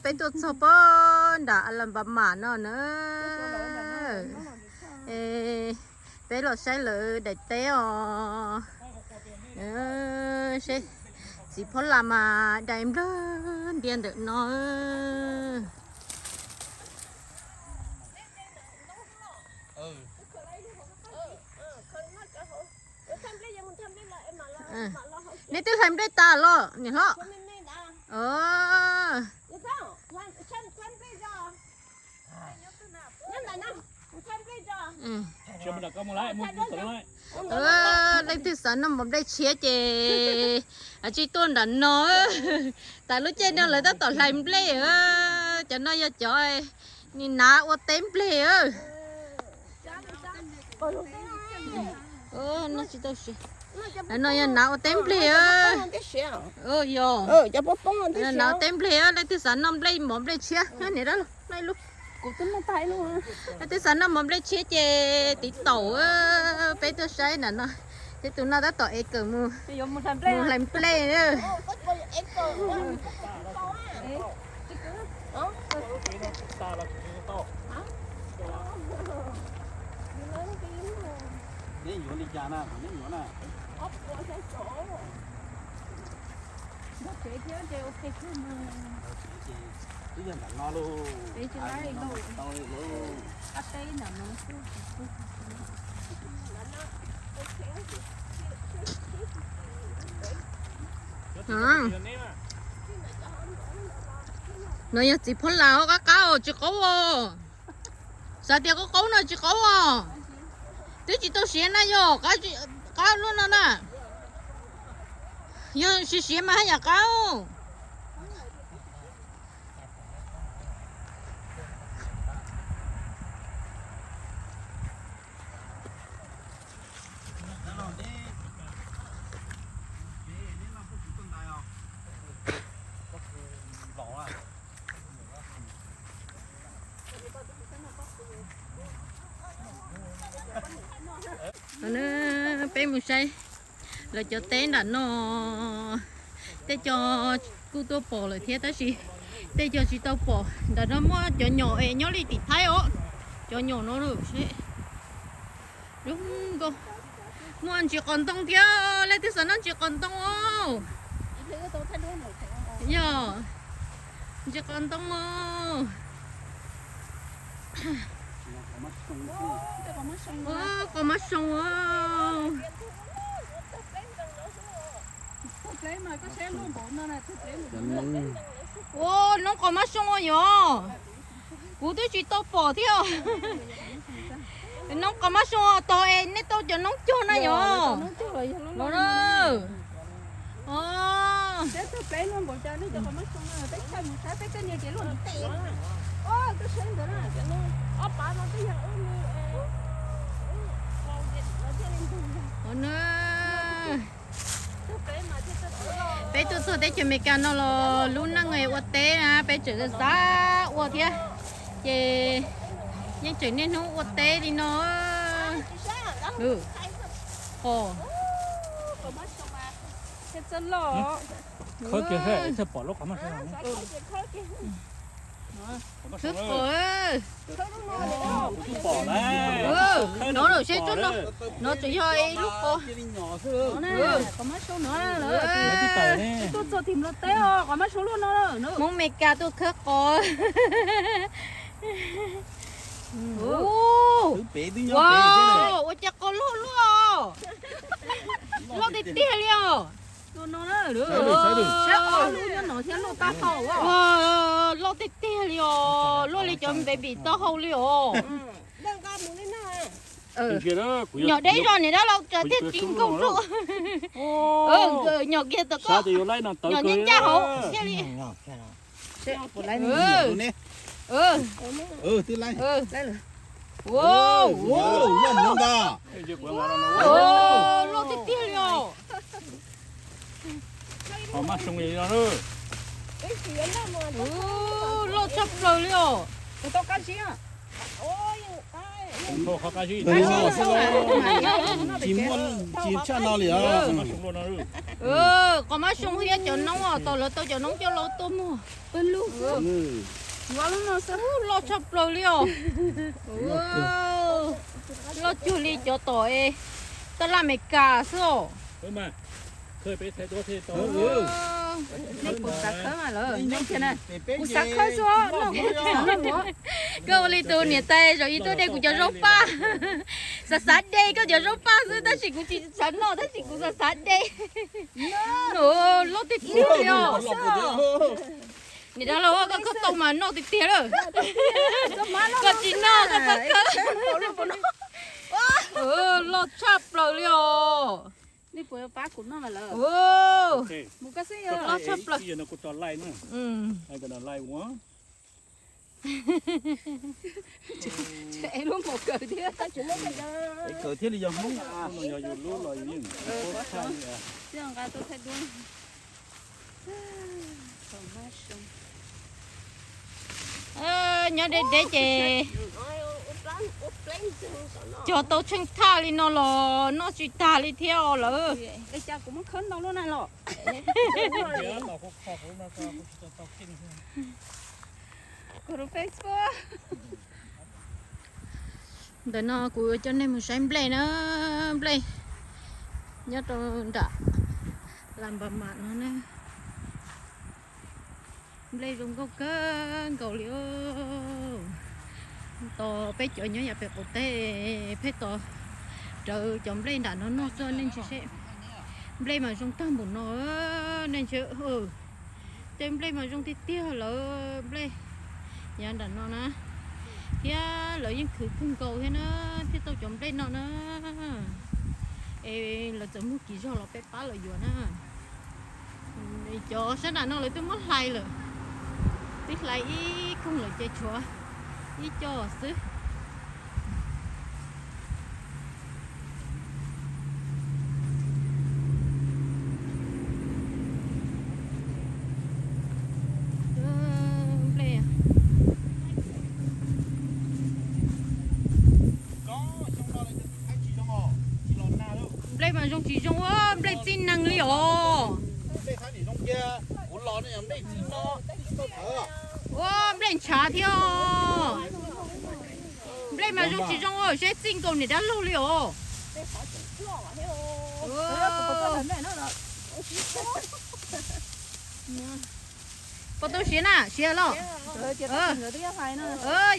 Peb tuaj txog pog nram Alabama no na. Peb los saib lawv daim teb os. Seb, txiv phob las mas dai nplawg ntia ntawm no. Nej twb hlais nplej tas los niam hlob? Leej twg xav noj mov nplej tshiab ces tsis tuaj nram no. Tas lub caij no lawv tab tom hlais nplej. Cov no yog cov nim nav ua teb nplej. No yog nav ua teb nplej. Yog, nav ua teb nplej, leej twg xav noj nplej mov nplej tshiab, niam dab laug noj ib lub. Leej twg xav noj mov nplej tshiab ces tiv taum, peb tuaj saib nram no. Ces tus no tab tom ev kawm mus hlais nplej. Neb yuav li cas na, neb yuav na? Twb yog ntawm no lauj. No yog txiv phob las qab qab os, tsis qaub os. Xav tias qaub qaub no tsis qaub os. Twb tsis tau siav na yog, qab lub no na. Yog siav siav mas haj yam qab. Peb mus saib lawv cov teb nram no. Tej co kuj tuaj pom lawm thiab tab sis tej co tsis tau pom. Nram no muaj cov nyom es nyob li tim Thaib os. Cov nyom no lawm seb. Muaj ntsis qos ntoo thiab, leej twg xav noj ntsis qos ntoo os? Yog, ntsis qos ntoo os. Ua, qos mab soo os. Ua, noob qos mab soo yog. Kuv twb tsis tau pom thiab. Noob qos mab soo tog es nej tau cov noob cog na yog. No na. Peb tuaj txog teb chaws Amelikas no los lub neej ua teb na peb tseem xav ua thiab, ces yeej tseem niaj hnub ua teb li no. Qos. Khawb kiag seb pom lub qos mab soo. Khawb qos. No lawm seb tsob no, no tseem yog ib lub qos. Qos mab soo no, tuaj txog tim Nplog teb os, qos mab soo luaj no. Hmoob Amelikas tuaj khawb qos. Ua cas qos loj luaj, loj tiag tiag li os. Loj tiag tiag li os, luaj li cov baby taub hau li os. Nyom deb zog niam dab laug thiaj tsis nkaug rau. Nyom kiag tau koj, nyom ncaj ncaj hauv thiaj li. Luaj tiag tiag li os. Qos mab soo li no. Loj tshaj plaws li os. Tsis muaj, tsis tshaj no li os. Qhov mab xyoo thiab cov noob os, tau lawv tau cov noob coj los tuaj muag. Loj tshaj plaws li os. Loj cuag li cov tom es taj laj Amelikas xwb os. Kuv xav khawb xwb os, no kuv tsis xav noj mov. Koj ua li tus niam tais zaum ib tuaj de kuv cov zaub paj. Xav xav de koj cov zaub paj xwb tab sis kuv tsis xav noj tab sis kuv xav xav de. Loj tiag tiag li os. Niam dab laug, koj khawb tau mas noj tiag tiag lawm. Koj tsis noj koj txhob khawb. Loj tshaj plaws li os. Loj tshaj plaws. Kawm thiaj li yog Hmoob. Nyob deb deb ces cog tau tsheej thaj li no los noj tsis tag li thiab os lawm. Ntawm no kuv coj nej mus saib nplej na, nplej nyob rau nram Las Npas Mas no na. Nplej zoo nkauj kawg nkaus li os. Tos peb cov nyob yav pem qaum teb pheej tos rawv cov nplej nram no noj xwb nej ntsia seb. Nplej mas zoo tag npaum no, nej ntsia. Tej nplej mas zoo tiag tiag lawm nplej yav nram no na, thiab lawv yeej khwv kawg nkaus thiab na, thiaj tau cov nplej no na. Es lawv txawm muag kis zog los peb pab lawv yuav na. Cov sab nram no lawv twb muab hlais lawm, twb hlais ib koog lawm ces tshuav ib co xwb. Nplej mas zoo tsis zoo, nplej txij neeg li os. Ua nplej ntshav thiab. Nplej mas zoo tsis zoo, seb txij nkaus niam dab laug li os. Puas tau siav na, siav los?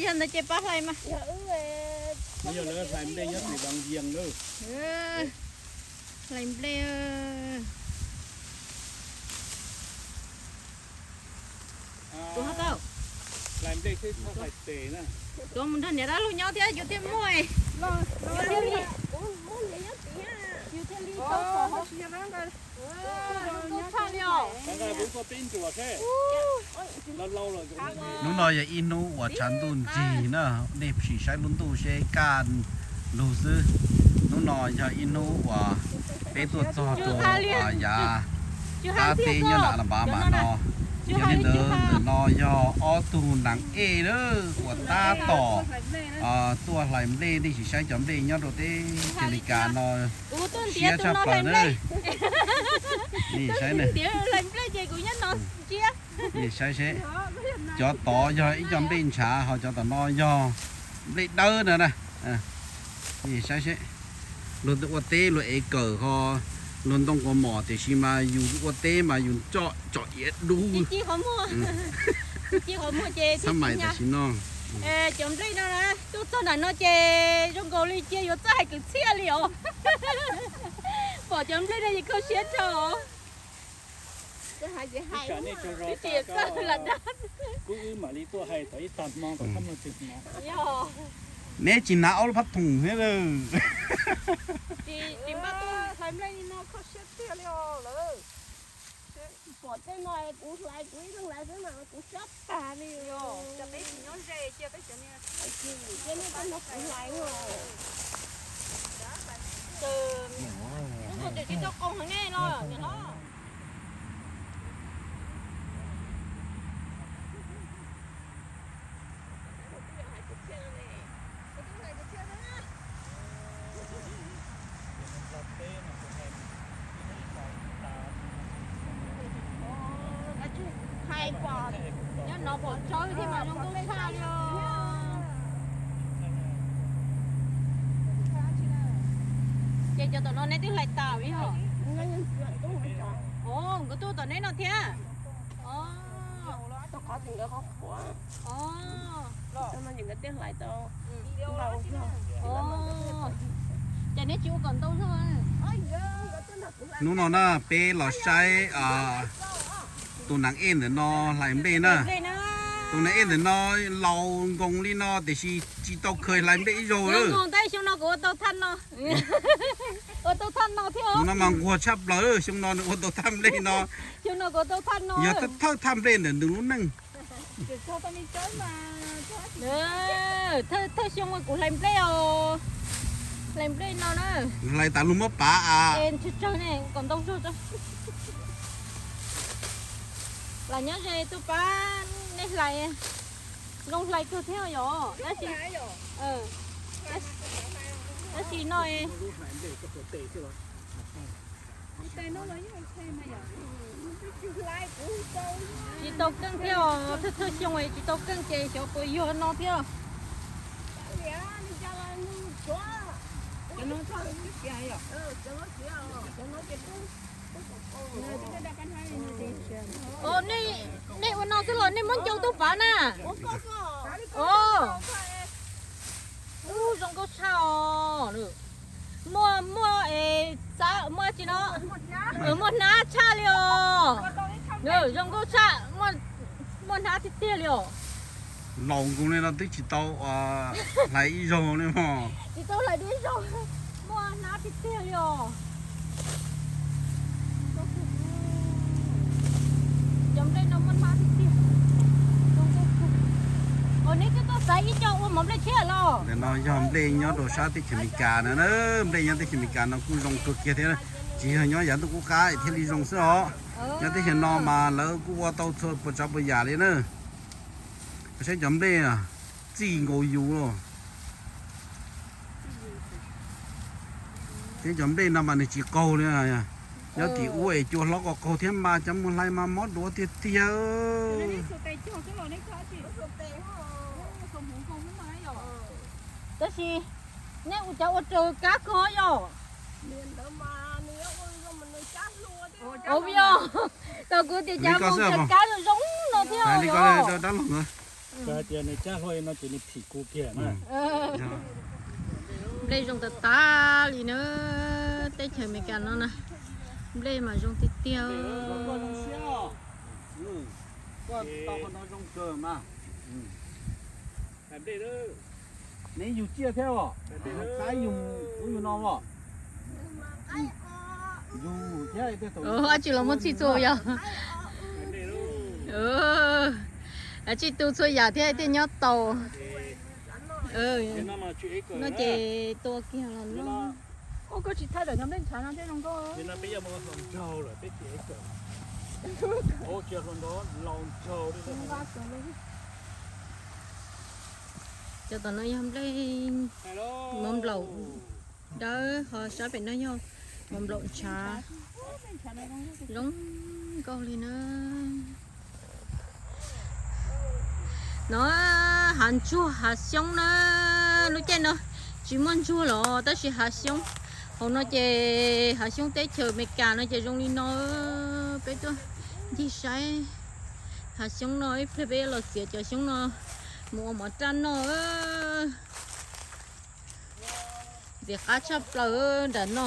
Yog ntawd ces pab hlais mas. Hlais nplej. Tuav mus nrog niam dab laug nyob thiab yus thiaj muaj. Hnub no yog ib hnub uas tshav ntuj nrig na, nej sim saib lub ntuj seb kaj lug xwb. Hnub no yog ib hnub uas peb tuaj txog rau yav qab teb nyob nram Las Npas Mas no. Yog li ntawd ntawm no yog ob tug nas ej uas tab tom tuaj hlais nplej, nej sim saib cov nplej nyob rau teb chaws Amelikas no siab tshaj plaws na. Nej saib, nej saib seb, cov tod yog ib co nplej ntshav, ho cov tom no yog nplej dawb no na. Nej saib seb, luag ua teb luag ev kawm ho luag ntoo quas mom, tiam sis mas yus ua teb mas yus tsom iav dub. Xab mais tam sim no. Cov nplej no tuaj txog nram no ces zoo nkaus li cia yuav txawj hais kwv txhiaj li os. Pom cov nplej no ces kho siab rau. Twb tsis txawj lam dab. Neb tsis hnav ob lub phab thoom thiab lawm. Tsis npaj tuaj hlais nplej li no kho siab tiag li os lawm. Pom tej no kuv hlais, kuv ib leeg hlais xwb mas kuv siab tag li. Cia peb tsis nyob ze, cia peb cov niag, cia nej tuaj nrog kuv hlais. Ces tsis tau qos heev ne los niam hlob. Pom tsawb thiab mas zoo nkauj tshaj li os. Ces cov tom no neb twb hlais tas li os? Os, nkawd tuaj tom neb no thiab. Os. Ces neb tsis ua kom ntau zog. Hnub no na peb los saib tus nam ej ntawm no hlais nplej na. Tus nam ej ntawm no laus nkoos li no tiam sis tsis tau khaws hlais nplej ib zaug. Tab xyoo no kuv ua tau thaj no, ua tau thaj no thiab. Tus no mas nquag tshaj plaws, xyoo no nws ua tau thaj nplej no. Xyoo no kuv ua tau thaj no. Yog thawj thaj nplej ntawm nws lub neej. Thawj xyoo kuv hlais nplej os. Hlais nplej no na. Hlais tas lug muab pav a. Tsawg tsawg ne, kom ntau zog. Lam nyob ze tuaj pab nej hlais. Zoo hlais kawg thiab yom. Tab sis no tsis tau keej thiab os, thawj thawj xyoo tsis tau keej ces xyov puas yog no thiab. Nej ua no xwb los nej muab ncau tuaj pav na. Ub, zoo nkauj tshaj os. Muaj, muaj, muaj tsi no, muaj hnab tshaj li os. Zoo nkauj tshaj, muaj hnab tiag tiag li os. Laus nkoos li no twb tsis tau hlais ib zaug li mog. Tsis tau hlais ib zaug, muaj hnab tiag tiag li os. Cov nplej no muaj hnab tiag tiag. Os, neb twb tuaj xaiv ib co ua mov nplej tshiab los? Ntawm no yog nplej nyob rau sab teb chaws Amelikas no na. Nplej nyob teb chaws Amelikas no kuj zoo kawg kiag thiab, tsis yog nyob yav ntuj qub qab thiaj li zoo xwb os. Nyob teb chaws no mas lawv kuj ua tau txhua puas tsav puas yam li na. Saib cov nplej txij nkaus yus los. Thiab cov nplej no mas nws tsis qaug li. Nyob tim ub es cua hlob ko qaug thiab mas cov mus hlais mas mob duav tiag tiag. Tab sis nej ua cov ua raws kab kawg yog? Ua yog, tau kuv tias cov mus raws kab zoo zoo no thiab os. Hais tias nws cab hlua no ces nws phim kuv kiag na. Nplej zoo tas tas li na, teb chaws Amelikas no na, nplej mas zoo tiag tiag. Neb yug tsiaj thiab os, qaib yug ub yug no os. Dab tsi los muaj txhij txhua yog? Dab tsi tu txhua yam thiab thiaj nyob tau. No ces tua kiag los no. Koj tsis thaij daim nplej ntshav no thiab zoo nkauj. Cov tom no yog nplej mov nplaum dawb, ho sab pem no yog mov nplaum ntshav. Zoo nkauj li na. No hav ntsuag hav xyoob na, lub caij no tsis muaj ntsuag los tab sis hav xyoob hauv no ces hav xyoob teb chaws Amelikas no ces zoo li no. Peb tuaj ncig saib hav xyoob no, ib pliag peb yuav los txiav cov xyoob no mus ua mov raj noj. Ntxim qab tshaj plaws nram no.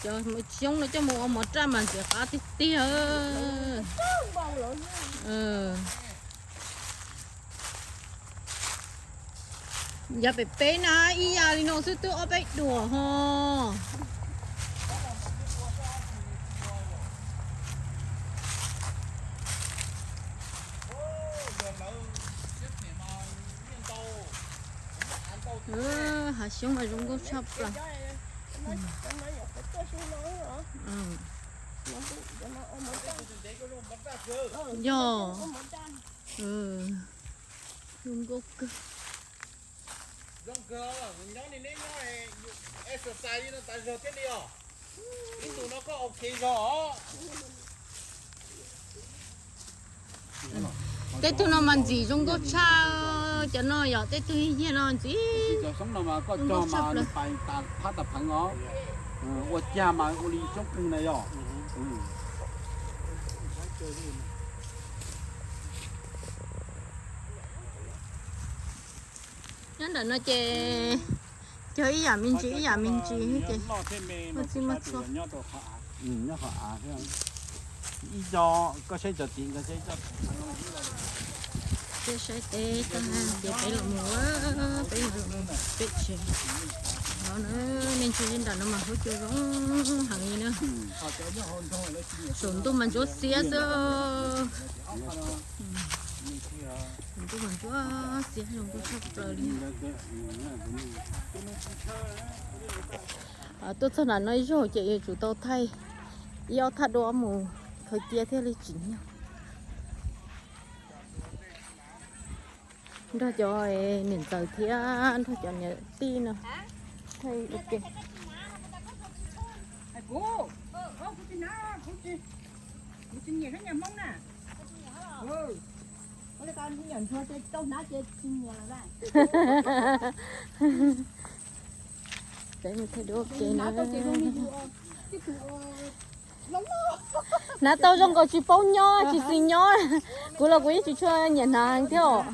Cov xyoob no coj mus ua mov raj mas ntxim qab tiag tiag. Yog pem peb na ib yam li no xwb twb ob peb duam ho. Hav xyoob mas zoo nkauj tshaj plaws. Yog, zoo nkauj kawg. Tej tug no mas ntxim zoo nkauj tshaj, cov no yog tej tug yag no ntxim zoo nkauj tshaj plaws. Ua cag mas ua li xyoob qeeg na yog. Nyob ntawm no ces cog ib yam me ntsis ib yam me ntsis ces muaj txij muaj txhua. Ib co, koj saib cov tim no, peb saib teb tag ces peb los mus, peb los mus peb tsev. No na, nej ntsia li ntawm no mas huab cua zoo heev li na. Saum ntuj mas ntsuab xiab xwb. Saum ntuj mas ntsuab xiab zoo nkauj tshaj plaws li. Tuaj txog nram no ib zaug ces yuav tsum tau thaij ib ob thaj duab mus khaws cia thiaj li tsim nyog. Nrog cov niam ntxawm thiab nrog cov niam tij no thaij ua ke. Peb mus thaij duab ua ke na. Hnav tau zoo nkaus tsis paub nyob tsis xis nyob. Kuv los kuv yeej tsis tshua nyiam hnav heev thiab os.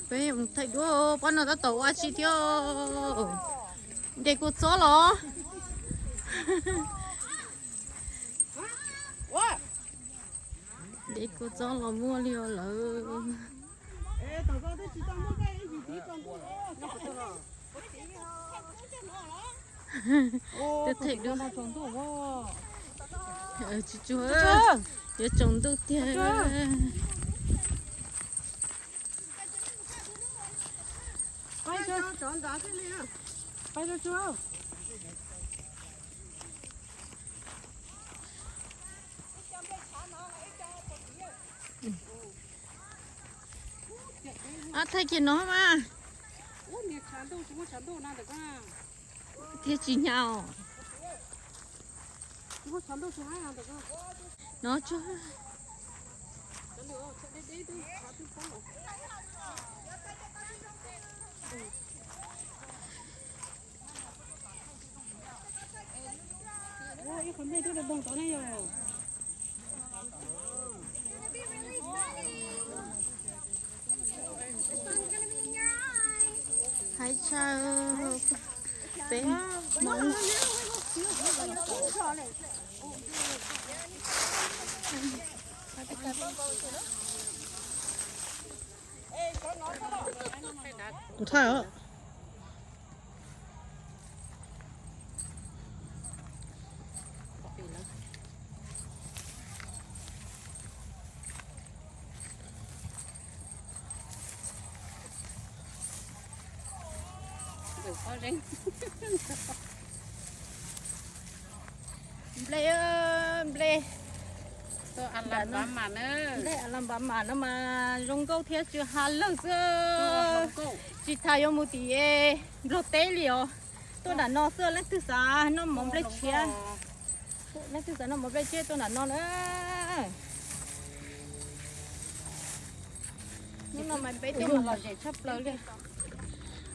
Peb mus thaij duab, pab no tab tom ua si thiab. Ntes kua txob los? Ntes kua txob los muaj li os lawm. Twb thaij duab. Tsis tsuag, yuav tsaus ntuj tiag. Thaij kiag no mas. Thiaj tsis hnyav os. No tsuag. Haib tshaj, peb Hmoob. Kuv thaij os. Nplej, nplej. Nplej Alabama no mas zoo nkauj thiab tsw ha lawg xwb. Tsis tas yuav mus tim Nplog teb li os. Tuaj nram no xwb, leej twg xav noj mov nplej tshiab, leej twg xav noj mov nplej tshiab tuaj nram no na. Hnub no mas peb tuaj lom zem tshaj plaws li.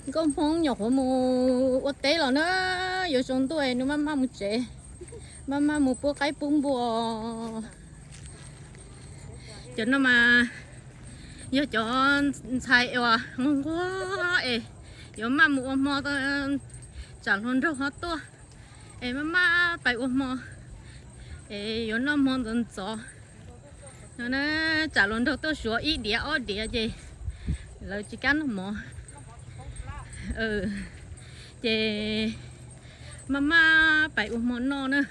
Nkauj Hmoob nyuam qhuav mus ua teb los na, yuav tsaus ntuj nws maj maj mus tsev, maj maj mus pub qaib pub npua. Cov no mas yog cov ntxhais uas nquag nquag es yuav maj mus ua hmo, tsam hluas nraug ho tuaj es maj maj pais ua hmo es yuav noj hmo ntxov ntxov no na. Tsam hluas nraug tuaj suav ib diav ob diav ces lawv tsis kam noj mov, ces maj maj pais ua hmo noj na.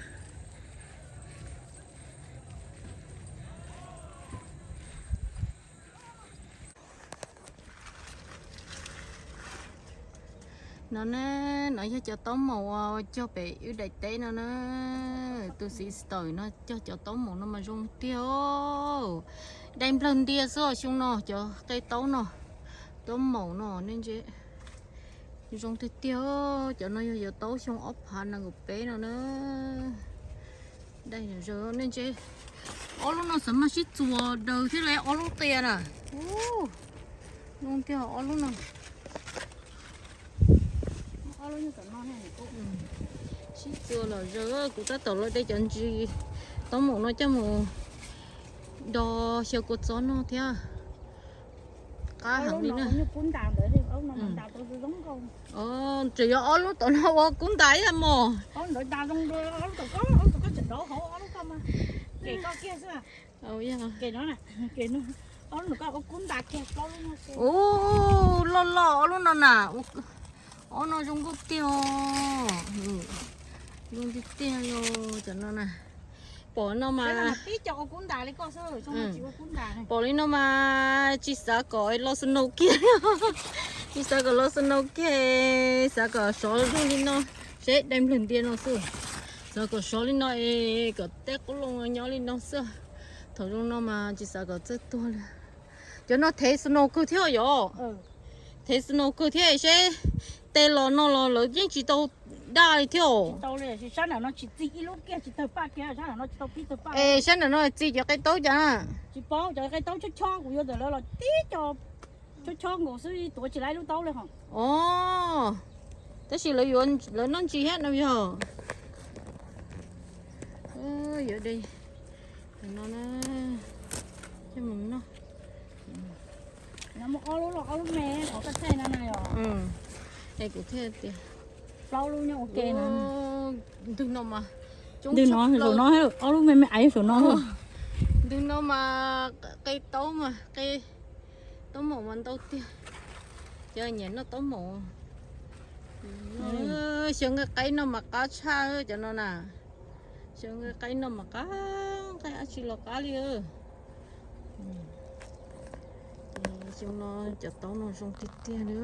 No na, no yog cov taub maum uas cog pem wb daim teb no na. Tus xis tawm no cog cov taub maum no mas zoo tiag. Dai nplawg ntiag xwb os xyoo no cov qe taub no, taub maum no nej ntsia. Zoo tiag tiag, cov no yog yuav tau xyoo ob phav nees nkaum peb no na. Dai zaws nej ntse, ob lub no xav mas sib txuas daws thiab li ob lub qia na. Zoo tiag ob lub no. Sib txuas los zaws, kuv tab tom los de cov ntsis taub maum no coj mus do xyaw kua txob noj thiab. Qab heev li na. Tseem yog ob lub tom no ua kub ntas ib yam mos. Ub, loj loj ob lub no na. Ob no zoo nkauj tiag os. Zoo tiag tiag os cov no na. Pom no mas, pom li no mas tsis xav kom los snow kiag. Tsis xav kom los snow kiag, xav kom sov zoo li no, seb dai nplawg ntia no xwb. Xav kom sov li no es kom tej qoob loo nyob li no xwb. Thaum zoo no mas tsis xav kom txawj tuag li. Cov no thev snow kawg thiab yom? Thev snow kawg thiab seb tes los no los lawv yeej tsis tau daj li thiab. Es sab nram no txi cov qe taub cas? Cov qe taub chob chob kuv yuav ntawm lawv los tib co chob chob nkaus xwb, tuav tsis laib lub taub li hos. Os, tab sis lawv yuav, lawv noj ntsis thiab no yog. Yuav de no na, coj mus noj. Es kuv thiaj tias plaub lub nyob ua ke no. Ntwg no mas, ntwg no, saum no, ob lub me me aiv saum no. Ntwg no mas qe taub mas qe taub maum mas ntau tiag. Cov nyiam noj taub maum. Xyaw nqaij qaib no mas qab tshaj cov no na. Xyaw nqaij qaib no mas qab, nqaij dab tsi los qab li. Xyoo no cov taub no zoo tiag tiag li.